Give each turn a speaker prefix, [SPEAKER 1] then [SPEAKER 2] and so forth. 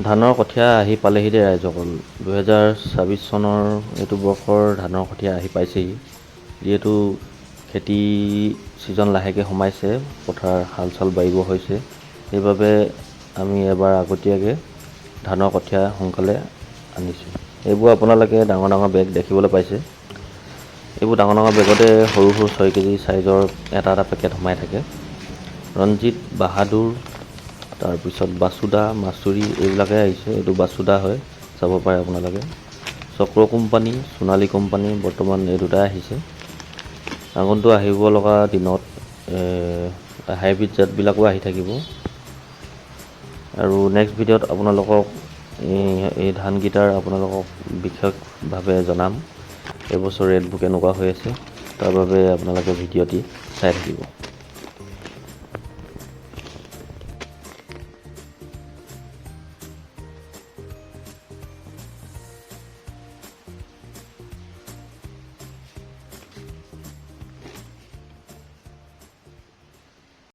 [SPEAKER 1] ধানৰ কঠীয়া আহি পালেহি দেই ৰাইজসকল। 2026 চনৰ এইটো বৰ্ষৰ ধানৰ কঠীয়া আহি পাইছেহি। যিহেতু খেতি ছিজন লাহেকৈ সোমাইছে, পথাৰ হাল চাল বাৰিব হৈছে, সেইবাবে আমি এবাৰ আগতীয়াকৈ ধানৰ কঠীয়া সোনকালে আনিছোঁ। এইবোৰ আপোনালোকে ডাঙৰ ডাঙৰ বেগ দেখিবলৈ পাইছে। এইবোৰ ডাঙৰ ডাঙৰ বেগতে সৰু সৰু 6 কেজি চাইজৰ এটা এটা পেকেট সোমাই থাকে। ৰঞ্জিত, বাহাদুৰ, তাৰপিছত বাচুদা, মাচুৰী এইবিলাকে আহিছে। এইটো বাচুদা হয়, চাব পাৰে আপোনালোকে। চক্ৰ কোম্পানী, সোণালী কোম্পানী, বৰ্তমান এই দুটাই আহিছে। আগন্তুক আহিব লগা দিনত হাইব্ৰিড জাতবিলাকো আহি থাকিব। আৰু নেক্সট ভিডিঅ'ত আপোনালোকক এই ধানকেইটাৰ আপোনালোকক বিশেষভাৱে জনাম, এইবছৰ ৰেটবোৰ কেনেকুৱা হৈ আছে। তাৰ বাবে আপোনালোকে ভিডিঅ'টি চাই থাকিব।